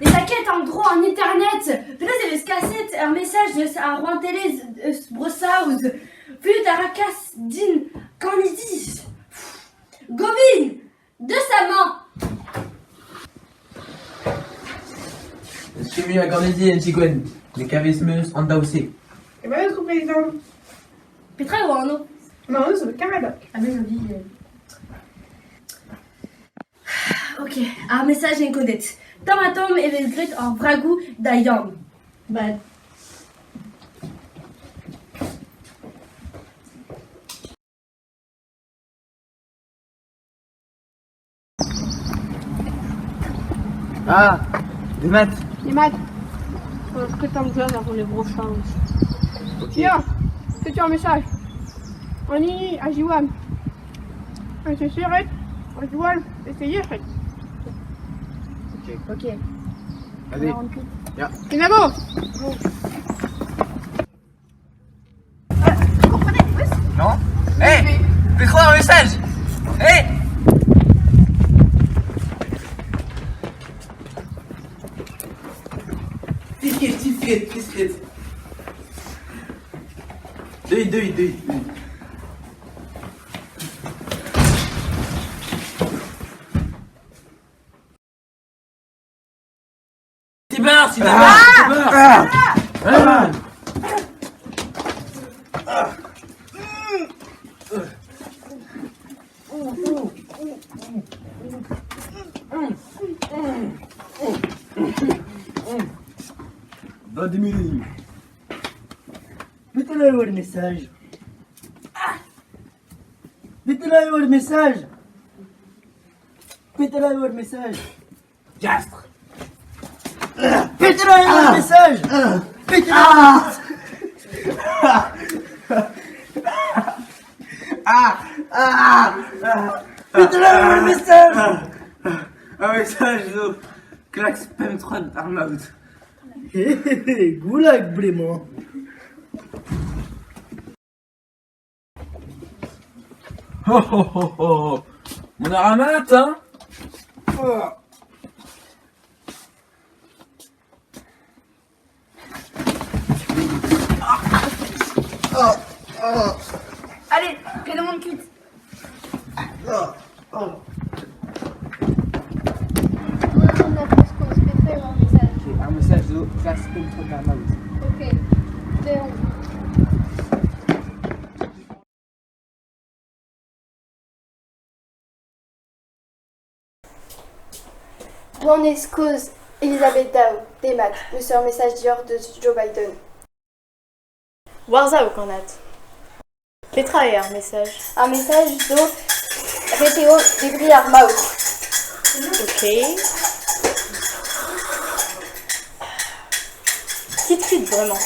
Ne ta ket an-dro an internet. Penaos e vez kaset ur message eus ar rouantelezh eus Bro-Saoz? Fellout a ra kas din kannidi. Gobin, deus amañ. N'eus ket mui a gannidi en ti-gwenn. Ne kavez meus an daou-se. Emañ aotrou prezidant. Petra eo anv? Ma anv zo Caradoc ha me zo Vivienne. Ok, ar message enkodet. Tamm-ha-tamm e vez graet ur bragoù da Yann. Mat. Ah, demat. Demat. Ket amzer da vont e Bro-Saoz. Ok. Ya, setu ar mesaj. An hini a ziwan. A zo serret, a ziwall e yec'hed. Ok. Ok. Allez. Ya. Kenavo! Non? Hé! Petra ar message? Hé! Tiket, tiket, tiket. Deuit, deuit, deuit. Tibar, tibar, tibar. Ah. Vladimir. Mettez-le le message. Mettez-le le message. Mettez-le le message. Gastre. Mettez-le le message. Mettez-le. Ah Ah Mettez-le le message. Un message zo Klax pemp-troad ar maout. Goulag bremañ. Ho ho ho ho Mont a ra mat, hein? Oh. Allez, prénom kuit. Ok, ar message zo Klax pemp-troad ar maout. Ok, deomp. Rouanez kozh Elizabeth Daou, demat, eus ur mesaj dioc'h deus Joe Biden. War-sav, kannad. Petra eo ar mesaj? Ar mesaj zo ret eo debriñ ar maout. Ok. Kit kuit bremañ.